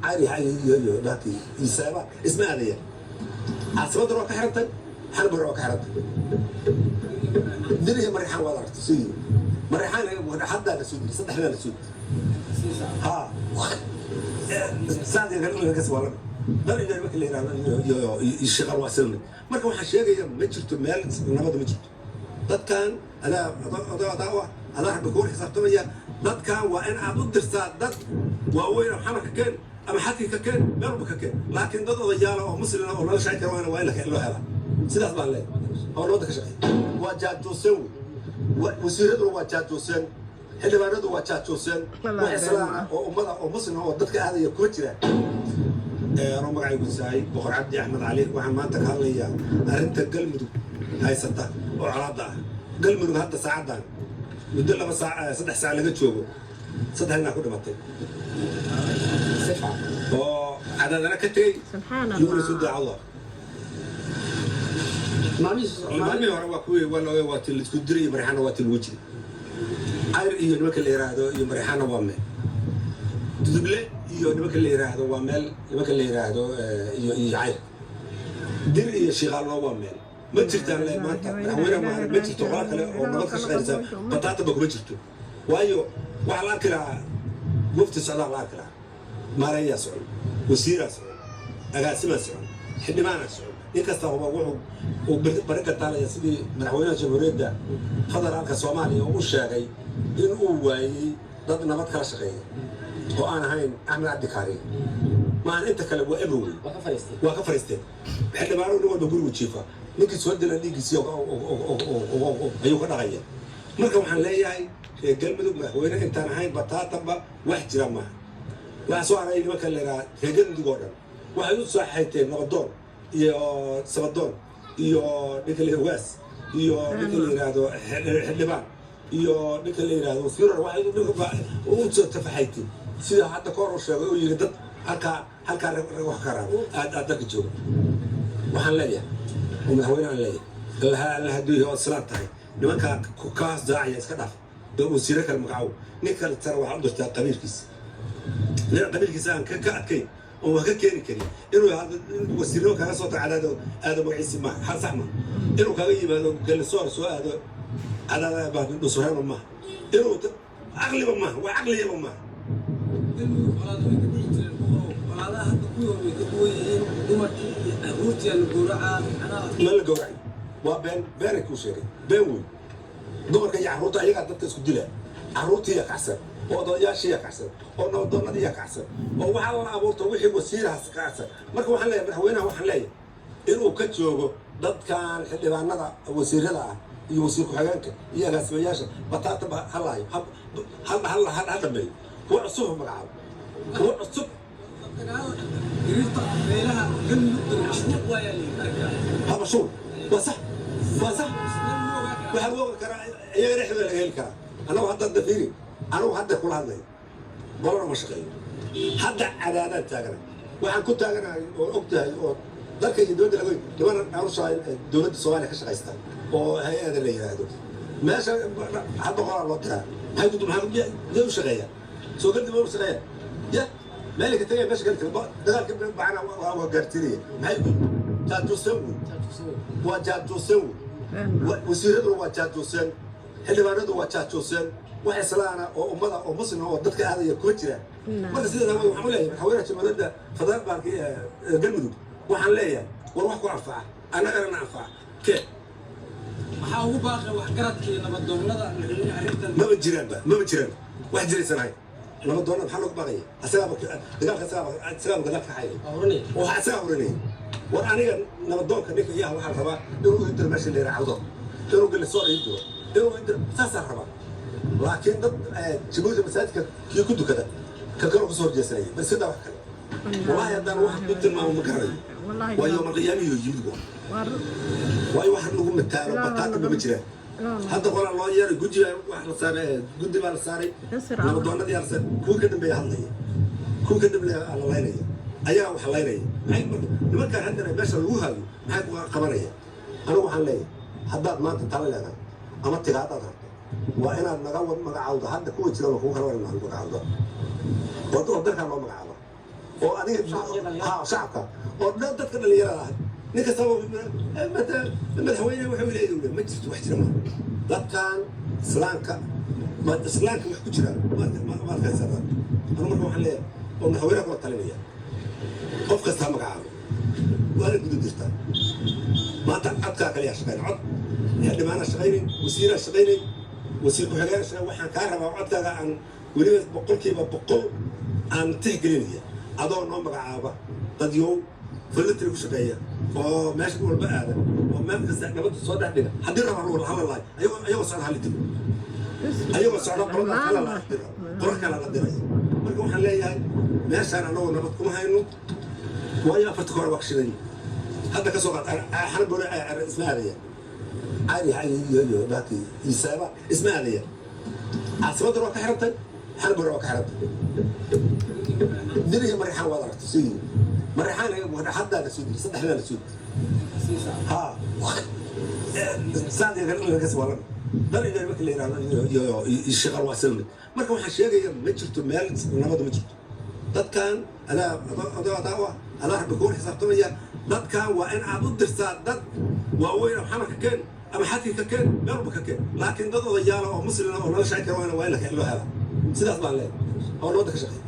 Cayr iyo dhahkii iyo Seeba isma aadayaan. Caasimaddana waa ka xirantay, Xarbana waa ka xirantay. Dir iyo Marixaan waad aragtay sidii Marixaan haddaa la soo dilay, saddexdaa la soo dilay. Ha saas waa dal iyo marka la yidhahdo iyo shaqal waa sida. Marka waxaan sheegaya, ma jirto meel nabada, ma jirto. Dadkan adaa adaa u ah, adaa Rabbi kugu xisaabtamaya. Dadkan waa in aad u dirtaa dad waaweyn, ama Xamarka keen ama xadki ka keen, meel walba ka keen, laakiin dad odayaala oo muslina oo nala shaqayn kara waa in loo helaa. Sidaas baan leeyahay oo nabadda ka shaqeeya. Waa jaajuuseen wey, wasiiraduna waa jaajuuseen, xildhibaanadu waa jaajuuseen. Wax islaama oo ummada oo muslima oo dadka aadaya kuma jiraan. Anoo magacaygu sahay Boqor Cabdi Axmed Cali, waxaan maanta ka hadlayaa arrinta Galmudug haysata oo colaadda ah. Galmudug hadda saacaddan muddo 2 saac, 3 saac laga joogo, saddex ninaa ku dhimatay oo Cadaadana ka tegey iyaguna soo daacado. Maalmihii hore waa kuwii waa looga waa ti laisku diray. Marixaana waa ti lagu jiray. Cayr iyo nimanka la yiraahdo iyo Marixaana waa meel, Duduble iyo nimanka la yiraahdo waa meel, nimanka la yiraahdo iyo Cayr, Dir iyo Shiiqaalno waa meel. Ma jirtaan le maanta madaxweyne maahan, ma jirto qola kale oo nabad ka shaqaynaysa, bataataba kuma jirto. Waayo, waxaa la arki lahaa wafti socdaa, la arki lahaa maareeyaa socon, wasiiraa socon, agaasimaa socon, xildhibaanaa socon. Nin kasta huba wuxuu uu bari kartaalaya sidii madaxweynaha Jamhuuriyadda Federaalka Soomaaliya oo u sheegay in uu waayey dad nabad kala shaqeeya oo aan ahayn Axmed Cabdi Kaariye maahan. Inta kale waa everywhere, waa ka fariisteen. Xildhibaano nin walba gurigu jiifa, ninkii soo dila dhiiggiisii ayuu ka dhaqaya. Marka waxaan leeyahay, reer Galmudug madaxweyne intaan ahayn bataatanba wax jira maaha. Waxaa soo haray nimanka la yidhaha reer Galmudug oo dhan waxay u soo xayteen nabadoon iyo sabadoon iyo ninka la ugaas iyo ninka la yidhaahdo xildhibaan iyo ninka la yidhaahdo wasiir. Waxay u soo tafaxayteen sida hadda kahor uu sheegay oo yidhi dad halkaa wax ka raabo aad dalka jooga. Waxaan leeyahay oo madaxweyne aan leeyahay, alla hadduu yahay ood islaam tahay, nimankaa kaas daacaya iska dhaaf, wasiiro kale magacow. Nin kale tara waxaa u dirtaa qabiilkiisa, nin qabiilkiisa aan ka adkayn oon wax ka keeni karin inuu wasiirnimo kaga soo tago Cadaado aado magaciisi maaha, hal sax maaha. Inuu kaga yimaado Galisoor soo aado Cadaada Dhusureema maaha, inuu caqliba maaha, waa caqliyaba maaha. Galmudug colaado way ka dhici jireen, Boqorow. Colaadaha hadda kuwii hore way ka duwan yihiin. Dumarkii iyo carruurtii la gowracaa macnaha. Ma la gowracay? Waa been, beenay kuu sheegay, been weyn. Dumarka iyo carruurta ayagaa dadka isku dila. Carruurtiiya kacsan oo odayaashiiya kacsan oo nabadoonnadiiya kacsan oo waxaa la abuurta wixii wasiirahaas kacsan. Marka waxaan leeyahay madaxweynaha, waxaan leeyahay inuu ka joogo dadkan xildhibaanada, wasiirada ah iyo wasiir ku-xigeenka iyo agaasimayaasha. Bataata ha laayo, ha dhameeyo, kuwa cusub ha magacaabo, kuwa cusub. Dagaalada diriirta beelaha Galmudug mashruuc waayaa la yidhi arrinkaa. Ha, mashruuc waa sax, waa sax. Waxaa lagu ogi karaa iyaga dhexdooda laga heli karaa. Anagu hadda dafiiri, anagu hadda kula hadlayo qolana ma shaqeeyo. Hadda Cadaadaan taaganahay, waxaan ku taaganahay oo og tahay oo dalka iyo dowladda laga niman anushaa dowladda Soomaaliya ka shaqaysta oo hay-ada la yidhaahdo. Meesha hadda qolaa loo diraa, maxay ku maxaa yay u shaqeeyaa? Soo galdi ma u shaqeeya ya meel ka tagaya, meesha kale taga, dagaalka bacana waa gaarsiinaya. Maxay ku jaajuuseen wey, waa jaajuuseen wey. Wasiiraduna waa jaajuuseen, xildhibaanadu waa jaajuuseen. Wax islaana oo ummada oo muslima oo dadka aadaya kuma jiraan. Marka sidaas waxaan u leeyahay madaxweynaha Jamhuuriyadda Federaalka Galmudug, waxaan leeyahay, war wax ku anfaca annagana na anfaca kee. Maxaa ugu baaqay waxgaradkii nabadoonnada, madaxweyne, arrintan? Maba jiraanba, maba jiraan, wax jiraysan ahayn. Nabadoonnada maxaa loogu baaqaya? Asagaaba dagaalka, asagaaba gadaal ka xayay, waxa asagaa hurinaya. War aniga nabadoonka ninka iyaha waxaa la rabaa inuu ii diro meesha la yidhaha Cawdo, inuu Galisoor ii diro, inuu ii diro, saasaa rabaa. Laakiin dad Jabuuti masaajidka kii ku dukada ka kaloo kasoo horjeesanaya bal iska daa wax kale. Wallahi haddaan wax ku tilmaamo ma garanayo. Waa yoomal qiyaamihi yimid, waayo wax lagu mataalo bataataba ma jiraan. Hadda qolaa loo yeeray, guddi wax la saaray, guddi baa la saaray, nabadoonnadii la saaray. Kuwa ka dambeeya hadlaya, kuwa ka dambeeya la laynaya, ayagaa wax laynaya. Maxay marka nimankaan haddana meesha lagu hayo maxay ku qabanaya? Anigu waxaan leeyahay, haddaad maanta tala leedahay ama tiga haddaad rabto, waa inaad naga magacaawdo hadda kuwa jira. Kugu kala waa magacaawdo oo dalkaa loo magacaabo. Oo adiga ha shacabka oo dhan, dadka dhalinyarada ah, nin kastaba madaxweyne wuxuu leeyahay ma jirto, wax jira ma. Dadkan islaamka ma islaamka wax ku jira ma adkaysanaa. Anu marka waxaan leeyahay oo madaxweynaha kula talinaya, qof kasta ha magacaabo, waana guda jirtaa. Maanta codkaa kale yaa shaqayn, cod xildhibaanaa shaqaynayn, wasiiraa shaqaynayn, wasiir ku-xigeenaa shaqayn. Waxaan kaa rabaa codkaaga aan weliba 100% aan tixgelinaya, adoo noo magacaaba dad yow voluntary ku shaqeeya oo meesha walba aada oo meel kasta nabadda soo dhex dhiga. Haddii raba hala laayo, ayagoo socda hala dilo, ayagoo socda qoladaas hala laayo, qolo kale la diraya. Marka waxaan leeyahay meeshaan anagoo nabad kuma hayno, waayo afarta hore waa ka shidan. Hadda ka soo qaad xanabore isma aadaya, cali iyo baaki isaaba isma aadaya. Caasimaddana waa ka xirantay, xanabore waa ka xirantay. Diriga Marixaan waad aragtay soo yiri, Marixaan haddaa la soo diri, saddexdaa la soo diri. Ha saad waa lamid dar iyo marka la yidhahdo iyo shaqal waa isla mid. Marka waxaan sheegaya, ma jirto meel nabadu ma jirto. Dadkan adaa adaa adaa u ah, adaa rabbi kuula xisaabtamaya. Dadkan waa in aad u dirtaa dad waaweyn oo xamarka keen ama xadka ka keen, meel walba ka keen, laakiin dad odayaala oo muslima oo nala shaqayn kara waa in loo helaa. Sidaas baan leeyahay oo nabadda ka shaqeeya.